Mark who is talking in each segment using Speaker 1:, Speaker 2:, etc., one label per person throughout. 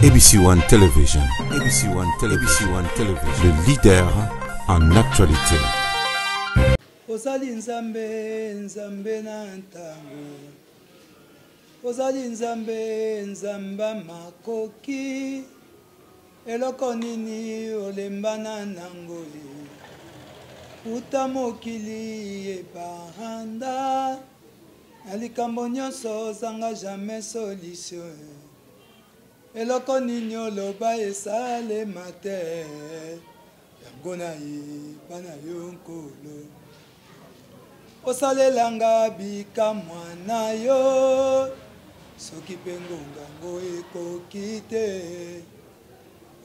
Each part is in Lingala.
Speaker 1: ABC One Television, ABC One Television, ABC One Television, le leader en actualité.
Speaker 2: Ozali Nzambe, Nzambe na ntango. Ozali Nzambe, Nzambe makoki. Eloko nini olembana nango e? Uta mokili ebanda na likambo nyonso ozanga jamais solution e. Eloko nini oloba esalema te yango nayeba na yo Nkolo. Osalela nga bikamwa na yo soki mpe ngonga ngo ekoki te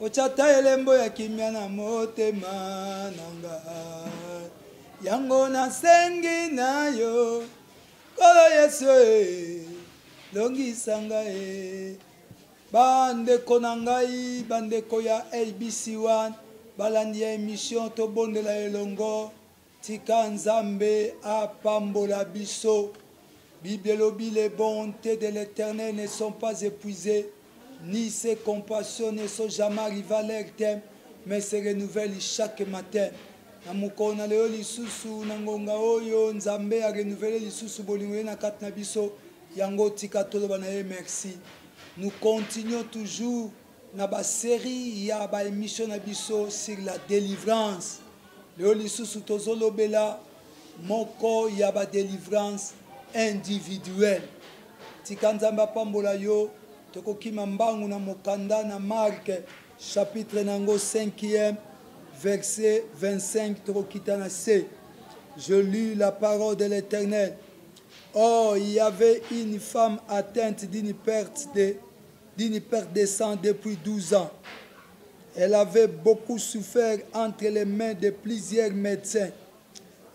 Speaker 2: otya ta elembo ya kimia na motema na nga yango nasengi na yo Nkolo Yesu e longisa nga e bandeko na ngai bandeko ya ABC1 balandi ya emission tobondela elongo Tika Nzambe apambola biso. Bible elobi les bontes de l'Eternel ne sont pas epuisees, ni ses compassions ne sont jamais arrivées à leur terme, mais se renouvellent chaque matin. Na mokolo na lelo lisusu na ngonga oyo Nzambe a renouveler lisusu bolingo ye na kati na biso, yango tika toloba na ye merci. Nous continuons toujours na ba serie ya ba emission na biso sur la delivrance. Lelo lisusu tozolobela moko ya ba delivrance individuelle. Tika Nzambe apambola yo. Tokokima mbangu na mokanda na Marc chapitre nango 5e verset 25 tokokita na se. Je lis la parole de l'Éternel. Or, il y avait une femme atteinte d'une perte de, d'une perte de sang depuis 12 ans. Elle avait beaucoup souffert entre les mains de plusieurs médecins.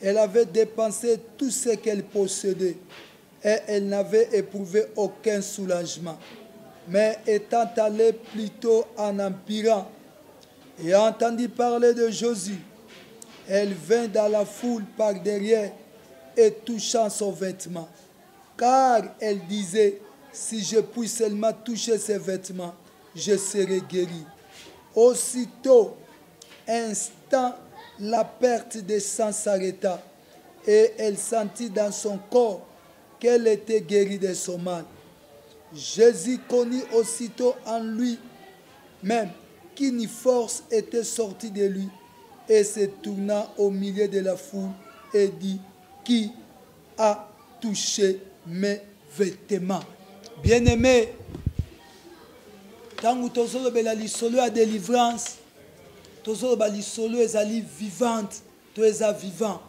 Speaker 2: Elle avait dépensé tout ce qu'elle possédait et elle n'avait éprouvé aucun soulagement. Mais étant allée plutôt en empirant et entendu parler de Jésus, elle vint dans la foule par derrière et touchant son vêtement. Car elle disait, si je puis seulement toucher ses vêtements, je serai guéri. Aussitôt, instant, la perte de sang s'arrêta et elle sentit dans son corps qu'elle était guérie de son mal. Jésus connut aussitôt en lui même qu'une force était sortie de lui et se tourna au milieu de la foule et dit, qui a touché mes vêtements? Bien-aimé, ntango tozolobela lisolo ya délivrance, tozoloba lisolo ezali vivante to eza vivant.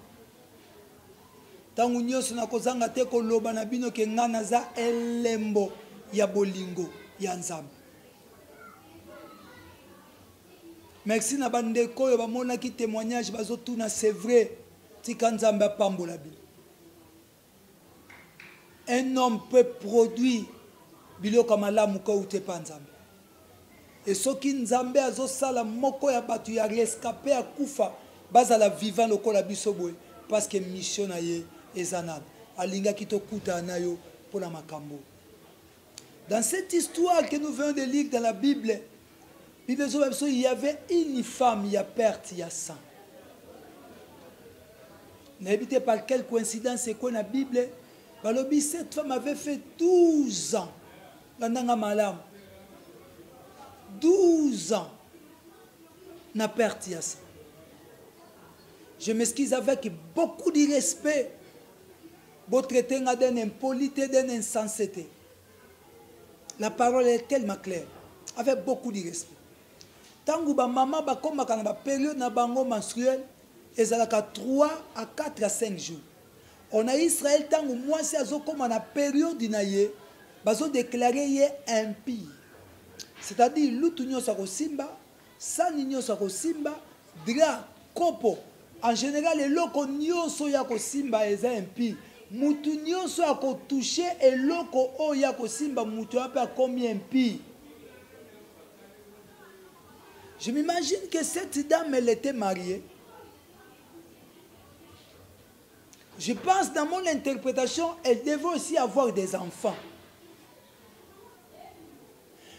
Speaker 2: Ntango nyonso nakozanga te koloba na bino ke ngai naza elembo ya bolingo ya Nzambe. Merci na bandeko oyo bamonaki témoignage bazotuna, c'est vrai. Tika Nzambe apambola bino. Un homme peut produire biloko ya malamu kouta epa Nzambe. E soki Nzambe azosala moko ya bato ya rescape ya kufa bazala vivant lokola biso boye, parce que mission na ye eza nano. Alingaki tokutana na yo mpo na makambo. Dans cette histoire que nous venons de lire dans la Bible, Bible ezoba biso il y avait une femme ya perte ya sang. Nayebi te par quelle coïncidence ekwe na Bible, balobi cette femme avait fait 12 ans. Landanga malamu. 12 ans na perte ya sang. Je m'excuse avec beaucoup de respect. Bo traiter nga d'un impoli te, d'un insensé te. La parole est tellement claire, avec beaucoup de respect. Tango ba mama bakomaka na ba période na bango menstruelle, ezalaka 3 à 4 à 5 jours. On a Israël tango mwasi azokoma na période na ye, bazo déclarer ye impie. C'est-à-dire lutu nyonso akosimba, sani nyonso akosimba, drap, kopo, en général eloko nyonso ya kosimba eza impie. Mutu nyonso akotouche eloko oyo ya kosimba, mutu wana mpe akomi impie. Je m'imagine que cette dame, elle était mariée. Je pense dans mon interprétation, elle devait aussi avoir des enfants.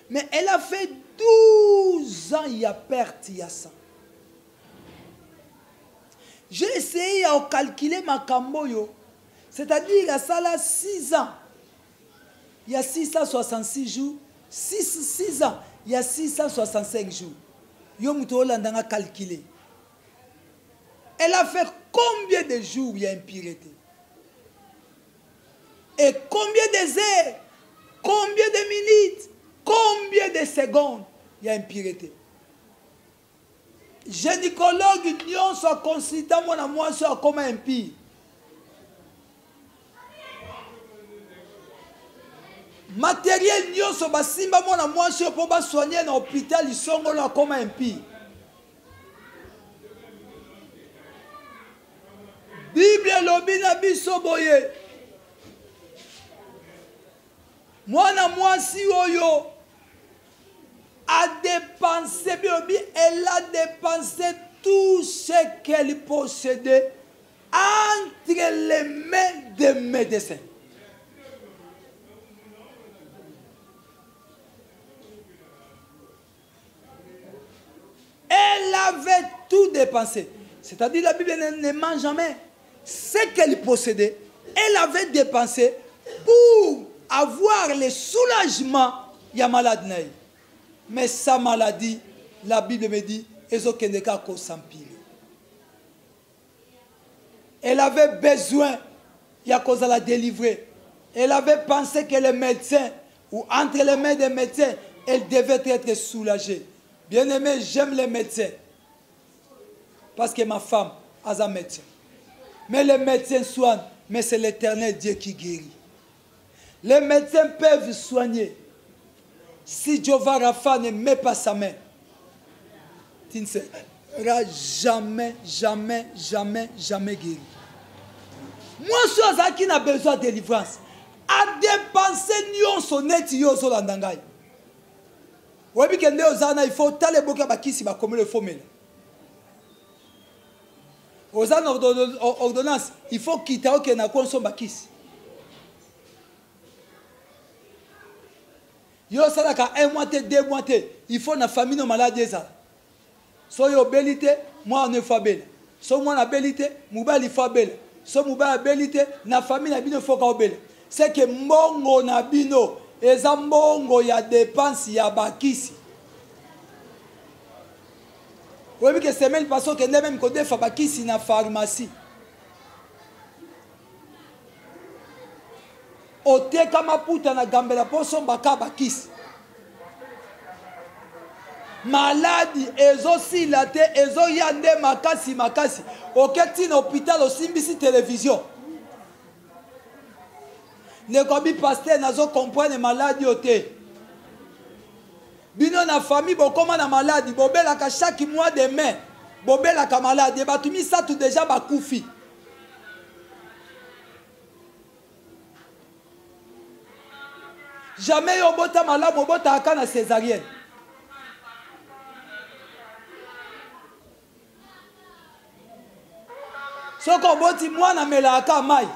Speaker 2: Mais elle a fait 12 ans ya perte ya sang. J'ai essayé ya calculer makambo oyo. C'est-à-dire asala 6 ans. Il y a 666 jours, 6, 6 ans, il y a 665 jours. Yo muto olanda nga calculer. Elle a fait combien de jours il y a impureté? Et combien de heures? Combien de minutes? Combien de secondes il y a impureté? Gynécologue nyonso aconsulta mwana mwasi oyo akoma impire. Materiel nyonso basimba mwana mwasi oyo mpo basoigne na hôpital songolo akoma impire. Bible elobi na biso boye, mwana mwasi oyo a dépensé, bilobi, elle a dépensé tout ce qu'elle possédait entre les mains des médecins. Elle avait tout dépensé. C'est-à-dire la Bible ne, ne ment jamais. Ce qu'elle possédait, elle avait dépensé pour avoir le soulagement ya malade na ye. Mais sa maladie, la Bible me dit, ezokende kaka kosampile. Elle avait besoin ya kozala délivrée. Elle avait pensé que les médecins, ou entre les mains des médecins, elle devait être soulagée. Bien-aimé, j'aime les médecins. Parce que ma femme a un médecin. Mais les médecins soignent, mais c'est l'éternel Dieu qui guérit. Les médecins peuvent soigner. Si Jéhovah Rapha ne met pas sa main, tu ne seras jamais, jamais, jamais, jamais guéri. Mwasi oyo azalaki na besoin ya délivrance, adepense nyonso neti yo ozolanda ngai. Oyebi ke nde oza na, il faut otala eboki ya bakisi bakomeli, il faut omela. Oza na ordonnance, il faut kita okende na konsomba kisi. Yo osalaka 1 mois te, 2 mois te, il faut na famille no maladi ezala. Soki obeli te, mwana faut abela. Soki mwana abeli te, mobali faut abela. Soki mobali abeli te, na famille na bino faut ka obela. C'est que mbongo na bino eza mbongo ya dépense ya bakisi. Oyebi ke semaine passée okende même kodefa bakisi na pharmacie. Oteka maputa na gambela mpo osomba ka bakisi. Maladi ezosila te, ezoya nde makasi makasi. Oketi na hôpital, osimbisi télévision. Ndeko abi pasteur, nazo comprendre maladi oyo te. Bino na famille bokoma na maladi, bobelaka chaque mois de mai, bobelaka maladi, bato misato déjà bakufi. Jamais yo obota malamu, obotaka na césarienne. Soki oboti mwana amelaka mai.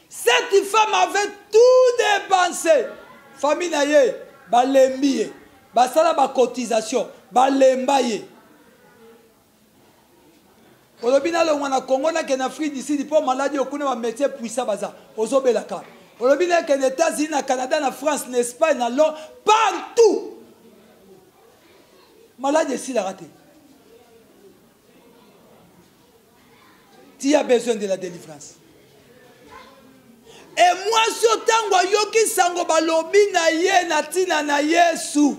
Speaker 2: Cette femme avait tout dépensé. Famille na ye balembi ye, basala ba cotisation, balemba ye. Olobi nalongwa na Congo nakende na Afrique du Sud mpo maladi oyo kuna ba médecin puissant baza, ozobelaka. Olobi nakende États-Unis, na Canada, na France, na Espagne, na Londres, partout maladi esilaka te. Tu as besoin de la délivrance. Et mwasi oyo ntango ayoki sango balobi na ye na ntina na Yesu,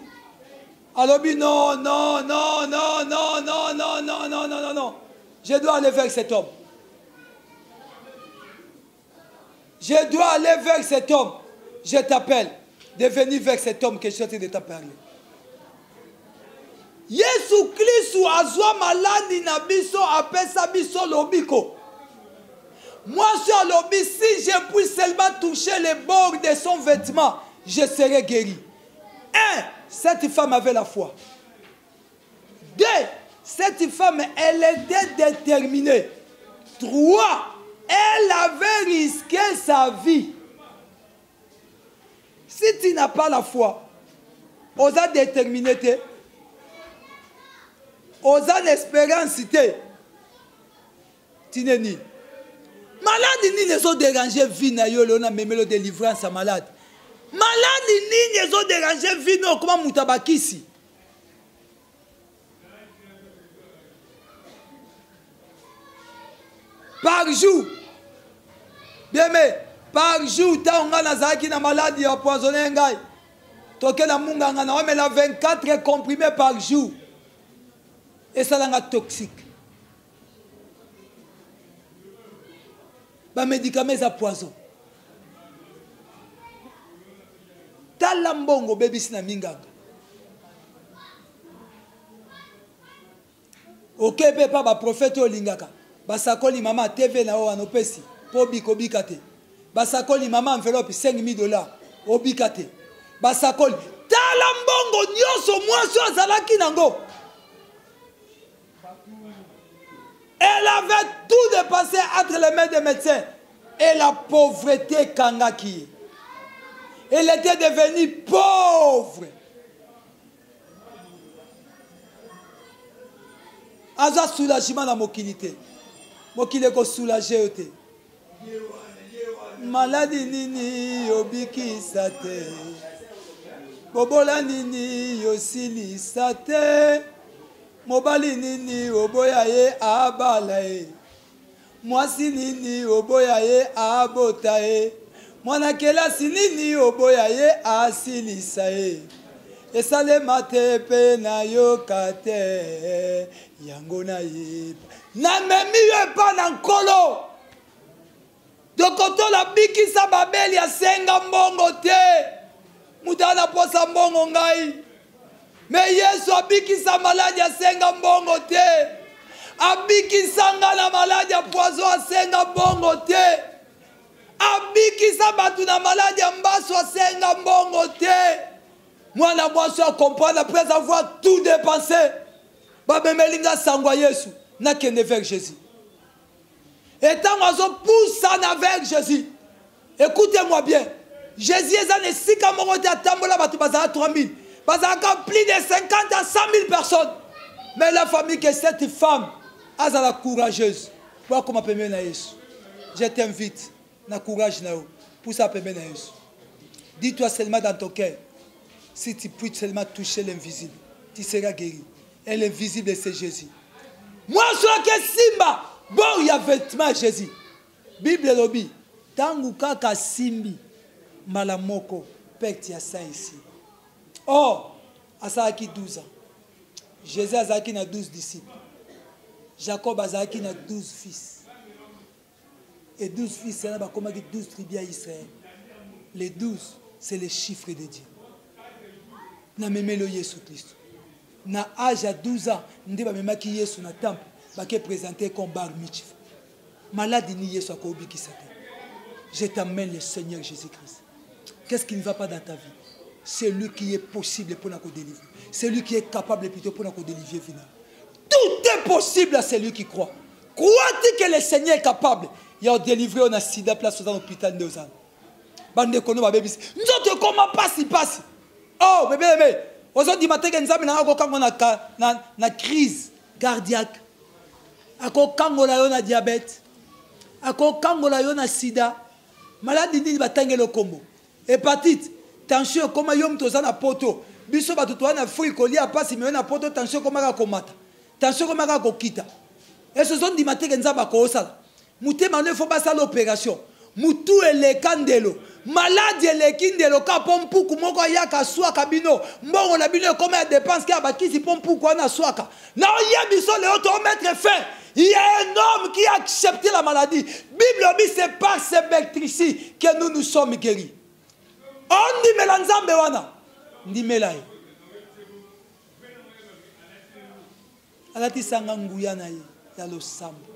Speaker 2: alobi non, non, non, non, non, non, non, non, non, non, non, non. Je dois aller vers cet homme. Je dois aller vers cet homme. Je t'appelle de venir vers cet homme que je suis en train de te parler. Yesu Kristu azwa maladi na biso, apesa biso lobiko. Mwasi alobi, si je puis seulement toucher les bords de son vêtement, je serai guéri. 1, cette femme avait la foi. 2, cette femme, elle était déterminée. 3, elle avait risqué sa vie. Si tu n'as pas la foi, oza déterminé te, oza na espérance te, tina nini? Maladi nini ezoderange vie na yo lelo na memelo délivrance ya malade? Maladi nini ezoderange vie na okoma moto ya bakisi? Par jour, bien-aimé, par jour ntango ngai nazalaki na maladi ya poisonne ngai toke na munganga na omela 24 comprimé par jour, esalanga toxique. Bamédicament eza poison. Tala mbongo obebisi na minganga. Oke mpe pa baprofete oyo olingaka, basakoli mama TV na yo wana opesi mpo obika, obika te. Basakoli mama enveloppe 5000 $, obika te. Basakoli, tala mbongo nyonso mwasi oyo azalaki nango. Elle avait tout dépensé entre les mains des médecins. Et la pauvreté kangaki. Elle était devenue pauvre. Aza soulagement na mokili te. Mokili eko soulager yo te. Maladi nini obikisa te? Bobola nini osilisa te? Mobali nini oboya ye abala ye? Mwasi nini oboya ye abota ye? Mwana kelasi nini oboya ye asilisa ye? Esalema te pe nayoka te, yango nayeba. Namemi yo epa na Nkolo. Dokotola bikisa babeli asenga mbongo te. Moto ana posa mbongo ngai. Me Yesu abikisa maladi asenga mbongo te. Abikisa nga na maladi ya poison asenga mbongo te. Abikisa bato na maladi ya mbasu asenga mbongo te. Mwana mwasi a comprendre après avoir tout dépensé. Babemeli nga sango ya Yesu, nakende vers Jésus. Et ntango azopusana vers Jésus, écoutez-moi bien, Jésus eza na esika moko te atambola bato bazala 3000, bazalaka plus de 50 à 100 000 personnes. Mais la famille que cette femme azala courageuse po akoma pembeni na Yesu. Je t'invite na courage na yo, pusa pembeni na Yesu. Dis-toi seulement dans ton cœur, si tu puis seulement toucher l'invisible, tu seras guéri. Et l'invisible, c'est Jésus. Moi, je suis Simba. Bon, il y a vêtement Jésus. Bible elobi, tangu kaka simbi malamoko perte ya ça ici. Or, asalaki 12 ans. Jésus azalaki na 12 disciples. Jacob azalaki na 12 fils. Et 12 fils, c'est là comme 12 tribus à Israël. Les 12, c'est les chiffres de Dieu. Na memelo Yesu Christ. Na âge à 12 ans, nde ba memaki Yesu na temple, ba ke présenter comme bar mitzvah. Malade ni Yesu akobikisa te. Je t'amène le Seigneur Jésus-Christ. Qu'est-ce qui ne va pas dans ta vie? C'est lui qui est possible pour nous délivrer. C'est lui qui est capable plutôt pour nous délivrer finalement. Tout est possible à celui qui croit. Crois-tu que le Seigneur est capable? Il a délivré on a sida place dans l'hôpital de Lausanne. Bande kono ba bébis. Nzoto koma pasi pasi. Oh bébé bébé. Ozo di matin que nzambe na ko kango na na na crise cardiaque. Ako kango la yo na diabète. Ako kango la yo na sida. Maladie nini batangelo kombo. Hépatite, tension koma yo mto za na poto. Biso bato toa na fruit kolia pasi mais na poto tension koma ka komata. Tension koma ka kokita. Et ce sont des matins que nzamba ko sala. Mutema ne faut pas ça l'opération. Mutu eleka ndelo. Maladi eleki ndelo ka po mpuku moko ayaka swaka bino. Mbongo na bino ekoma ya dépense ka bakisi po mpuku wana swaka. Na oyebi so leo to mettre fin. Il y a un homme qui a accepté la maladie. Bible dit c'est par ces meurtrissures que nous nous sommes guéris. On dit mela nzambe wana. Ndimela ye. Alatisanga nguya na ye ya losambo.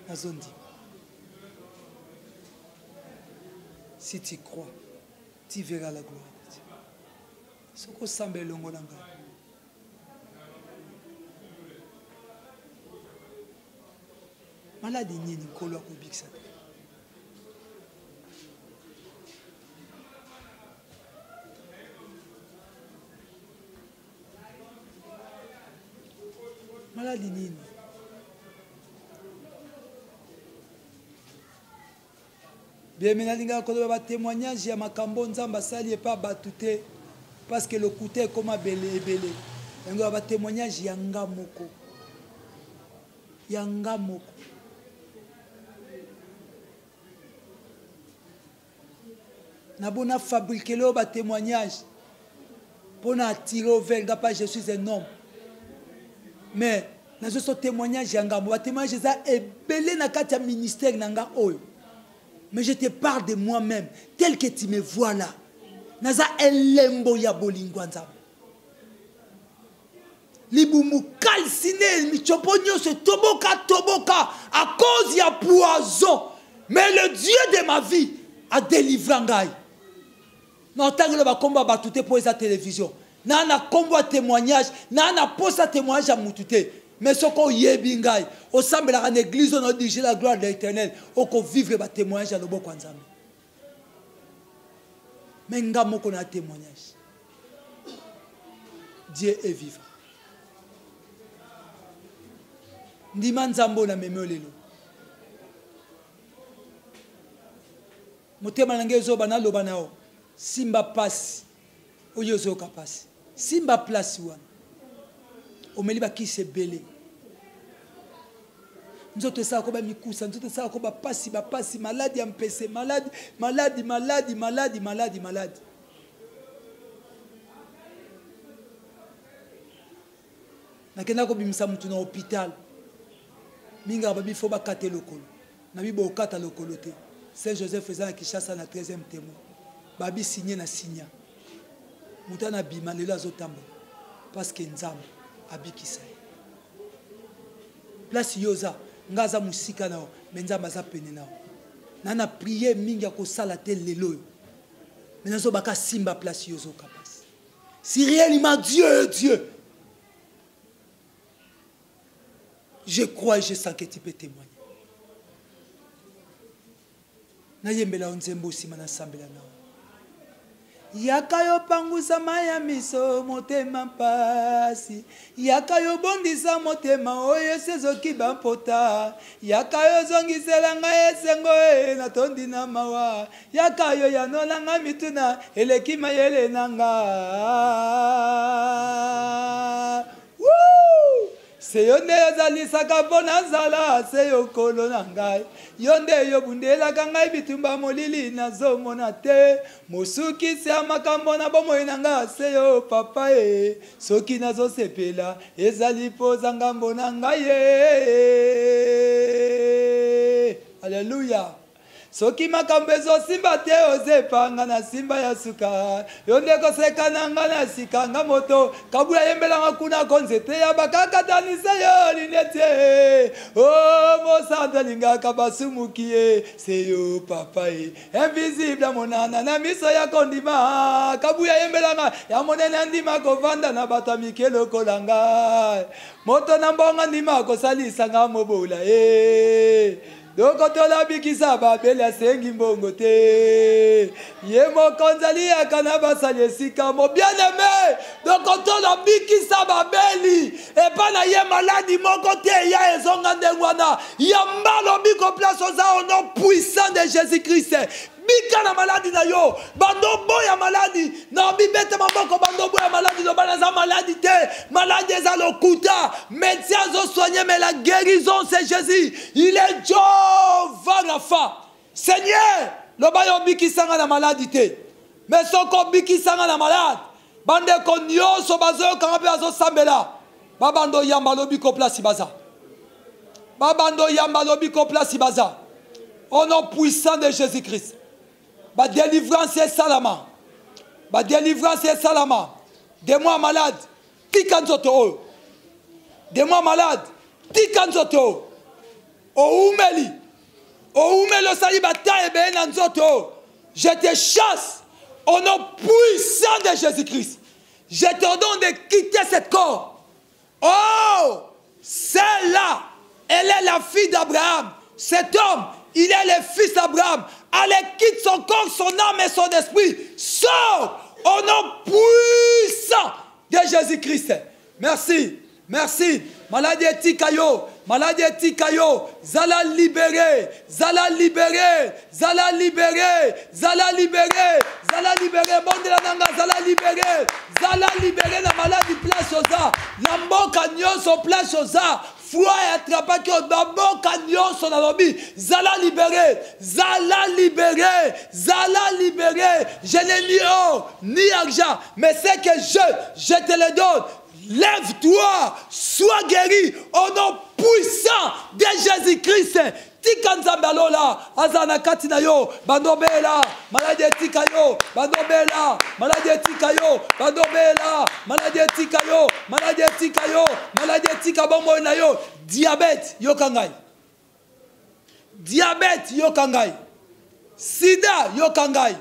Speaker 2: Nazondi. Si tu crois, tu verras la gloire de Dieu. Soko samba elongo na ngai. Maladi nini nkolo akobikisa te? Maladi nini? Bien-aimé, nalingaka koloba ba témoignage ya makambo Nzambe asali epa bato te parce que lokuta ekoma bele ebele. Yango ba témoignage ya nga moko. Ya nga moko. Nabo na fabriquer leo ba témoignage mpo na attirer au vers nga pas je suis un homme. Mais nazo so témoignage ya ngambo ba témoignage eza ebele na kati ya ministère na nga oyo. Mais je te parle de moi-même tel que tu me vois là. Naza elembo ya bolingo ya Nzambe. Libumu calciné, michopo nyonso toboka toboka à cause ya poison. Mais le Dieu de ma vie a délivré ngai. Na otangelo ba kombo ya bato te po eza télévision. Na na kombo ya témoignage, na na posa témoignage ya mutu te. Mais soko oyebi ngai, osambelaka na église oyo na dirige la gloire de l'Éternel, oko vivre ba témoignage ya loboko ya Nzambe. Mais nga moko na témoignage. Dieu est vivant. Ndima Nzambe oyo na memi yo lelo. Motema na ngai ezoba naloba na yo, simba pasi oyo ozoyoka pasi, simba place wana. Omeli bakisi ebele, nzoto esalaka ba mikusa, nzoto esalaka ba pasi, ba pasi, maladi ya mpese, maladi, maladi, maladi, maladi, maladi, maladi. Nakenda kobimisa mutu na hôpital, mingaka babi fo bakate lokolo, nabi bokata lokolo te. Saint Joseph eza na Kinshasa na 13e témoin, babi signé na signa, mutu ana bima lelo azotambola parce que Nzambe abikisa ye. Place yo oza, nga aza mosika na yo, mais Nzambe aza pene na yo. Na na prier mingi ya kosala te lelo oyo, mais nazobaka simba place yo ozoka pasi. Si réellement Dieu est Dieu, je crois et je sens que tu peux témoigner. Nayembela yo nzembo nsima nasambela na yo. Yaka yo pangusa mai ya miso motema mpasi, yaka yo bondisa motema oyo esi ezoki bampota, yaka yo zongisela ngai esengo e natondi na mawa, yaka yo yanola ngai mituna eleki mayele na nga. Woo! Se yo nde ozalisaka mpo nazala se yo nkolo na ngai, yo nde yobundelaka ngai bitumba molili nazomona te, mosukisi ya makambo na bomoi na ngai se yo papa e, soki nazosepela ezali mpo oza ngambo na ngai e. Alleluia. Soki makambo ezosimba te ozepa nga na simba ya suka, yo nde koseka na nga na sika nga moto kabuya yembelanga kuna ko nzete ya bakakatanisa yo linete o oh, mosantu alingaka basumuki ye se yo papa ye invisible amonana na miso ya kondima kabuya yembelanga ya monene andima kovanda na bato ya mike lokola ngai moto na mbongo andima kosalisa nga mobola ye Dokotola abikisa babeli asengi mbongo te. Ye mokonzi aliyaka na basali esika mo. Bien aimé, dokotola abikisa babeli epa na ye maladi moko te eya ezonga ndenge wana. Yamba lobiko place oza au nom puissant de Jésus-Christ. Bika na maladi na yo, bando boya maladi na bibeta maboko, bando boya maladi, loba naza maladi te, maladi eza lokuta, médecin azo soigner mais la guérison c'est Jésus, il est Jehovah Rapha. Seigneur, loba yo bikisanga na maladi te, mais soko bikisanga na malade, bandeko nyonso bazoyokanga mpe bazosambela, babando yamba lobiko place baza, babando yamba lobiko place baza. Au nom puissant de Jésus-Christ. Ba délivrance esalama. Ba délivrance esalama. Démon malade, tika nzoto oyo. Démon malade, tika nzoto oyo. Oumeli. Oumeli osali ba temps ebele na nzoto oyo. Je te chasse au nom puissant de Jésus-Christ. Je t'ordonne de quitter ce corps. Oh, celle-là, elle est la fille d'Abraham. Cet homme, il est le fils d'Abraham. Allez, quitte son corps, son âme et son esprit. Sors au nom puissant de Jésus-Christ. Merci. Merci. Maladie etika yo. Maladie etika yo. Zala libéré. Zala libéré. Zala libéré. Zala libéré. Zala libéré. Bondela nanga zala libéré. Zala libéré na maladie place oza. Na mboka nyonso place oza. Froid attrapaki yo na mboka nyonso nalobi zala libéré. Zala libéré. Zala libéré. Je n'ai ni or ni argent, mais ce que je te le donne. Lève-toi, sois guéri au nom puissant de Jésus-Christ. Tika nzambe alola aza na kati na yo bandobela maladi etika yo bandobela maladi etika yo bandobela maladi etika yo maladi etika yo maladi etika bomoi na yo diabète yoka ngai diabète yoka ngai sida yoka ngai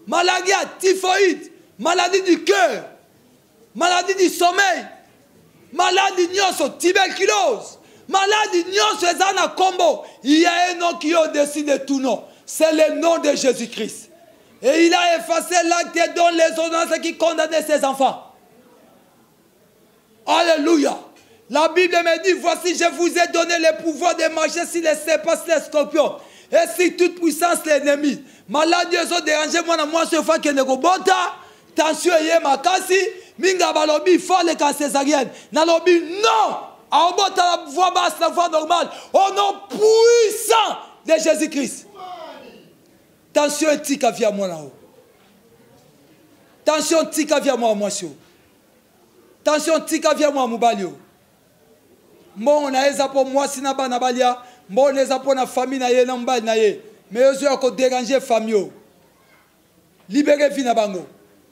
Speaker 2: malaria typhoïde maladie du cœur maladie du sommeil maladi nyonso tuberculose maladi nyonso eza na kombo il y a un nom qui est au-dessus de tout nom c'est le nom de Jésus-Christ et il a effacé l'acte dont les ordonnances qui condamnaient ses enfants. Alléluia. La Bible me dit, voici, je vous ai donné le pouvoir de marcher sur les serpents, sur les scorpions, et sur toute puissance l'ennemi. Maladie ezo déranger moi na moi ce fois que nekobota, tension eye makasi, minga balobi faut le césarienne. Nalobi non, aobota la voix basse, la voix normale, au nom puissant de Jésus-Christ. Tension etika via mwana o. Tension tika via mwana mwasi o. Tension tika via mwana mobali o. Mbongo na ye eza mpo mwasi na bana balia, mbongo eza mpo na famille na ye na mobali na ye. Mais ozo ya ko déranger famille o. Libérer vie na bango.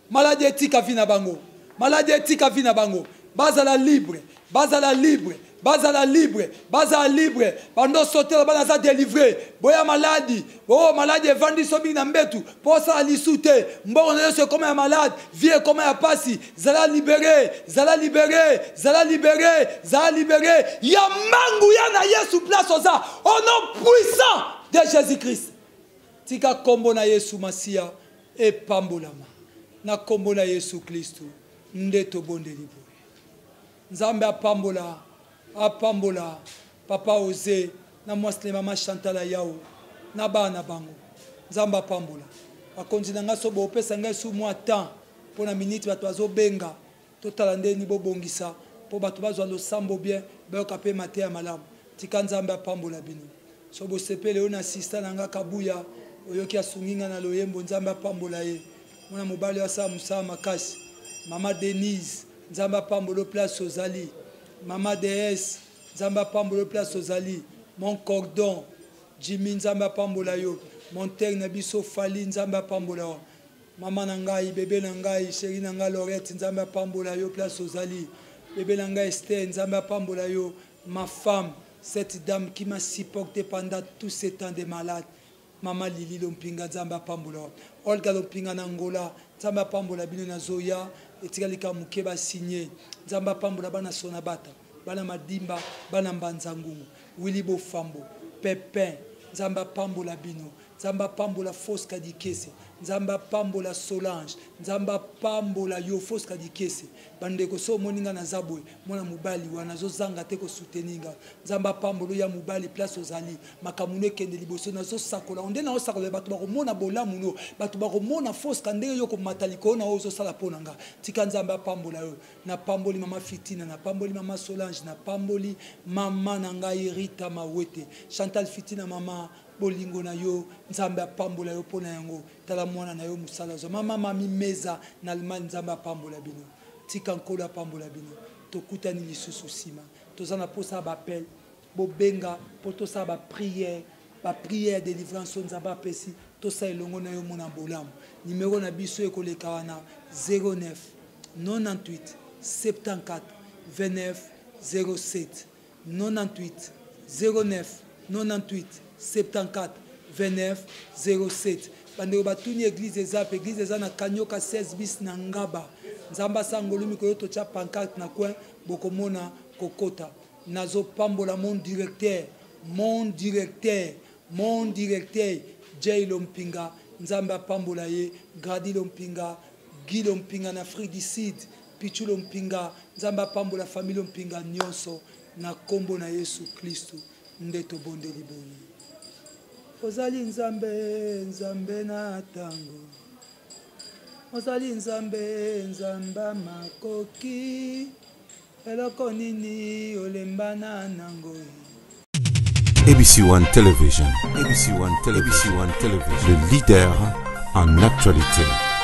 Speaker 2: Maladie etika vie na bango. Maladie etika vie na bango. Bazala libre, bazala libre, bazala libre, bazala libre. Bando sotela bana za délivré. Boya maladi, oh maladi evandi so mingi na mbetu, posa lisu te. Mbongo na nyonso ekoma ya malade, vie ekoma ya pasi. Zala libéré, zala libéré, zala libéré, zala libéré. Ya mangu ya na Yesu place oza. Au nom puissant de Jésus-Christ. Tika kombo na Yesu Masiya epambolama. Na kombo na Yesu Klisto nde tobondeli boye. Nzambe apambola, apambola papa Ose na mwasi na mama Chantal Ayao na bana bango. Nzambe apambola. Bakonzi na ngai so bopesa ngai su mwa temps mpo na minute bato bazobenga totala nde ni bobongisa mpo bato bazwa losambo bien bayoka mpe mateya malamu. Tika Nzambe apambola bino. So bosepele oyo na sista na nga Kabuya oyoki asungi nga na loyembo Nzambe apambola ye. Mwana mobali oyo asala mosala makasi. Mama Denise Nzambe apambola yo place ozali. Mama DS Nzambe apambola yo place ozali. Mon cordon Jimmy Nzambe apambola yo. Montere na biso Fally Nzambe apambola yo. Mama na ngai, bebe na ngai, chérie na ngai Lorette Nzambe apambola yo place ozali. Bebe na ngai Esther Nzambe apambola yo. Ma femme, cette dame qui m'a supporté pendant tout ce temps de malade. Mama Lili Lompinga Nzambe apambola yo. Olga Lompinga na Angola Nzambe apambola bino na zoya etikali ka moke ba signer. Nzambe apambola bana Sonabata, bana Madimba, bana Mbanza Ngungu, Willy Bofambo, Pepin Nzambe apambola bino. Nzambe apambola Fosca Dikese, Nzambe apambola Solange, Nzambe apambola yo Fosca Dikese. Bandeko so omoni nga naza boye, mwana mobali wana azozanga te ko soutenir nga. Nzambe apambola ya mobali place ozali, makambo no ekende liboso. Nazosakola nde nazosakola bato bakomona bolamu no, bato bakomona Fosca ndenge yo komata likolo na oyo ozosala mpo na nga. Tika Nzambe apambola yo. Napamboli mama Fitina, napamboli mama Solange, napamboli mama na ngai Rita Mawete, Chantal Fitina mama bolingo na yo nzambe apambola yo mpo na yango tala mwana na yo mosala zwa mama mami meza na allemagne nzambe apambola bino tika nkolo apambola bino tokutani lisusu nsima toza na mposa ya baappel bobenga mpo tosala bapriere bapriere ya delivrance oyo nzambe apesi tosala elongo na yo mona bolamu nimero na biso ekoleka wana 09 98 74 29 07 98 09 98 74 29 07 bandeko batuni eglise eza pe eglise eza na kanyoka 16 bis na ngaba nzambe asala ngolu mikolo totya pancarte na coin bokomona kokota nazopambola mon directeur mon directeur mon directeur jay lompinga nzambe apambola ye gradi lompinga guy lompinga na afrique du sud. Pichulo Mpinga. Nzambe apambola famille Mpinga nyonso na kombo na Yesu Kristu nde tobondeli boye. Ozali Nzambe, Nzambe na tango. Ozali Nzambe, Nzambe makoki. Eloko nini olembana nango?
Speaker 1: ABC One Television, ABC One Television, ABC One Television, le leader en actualité.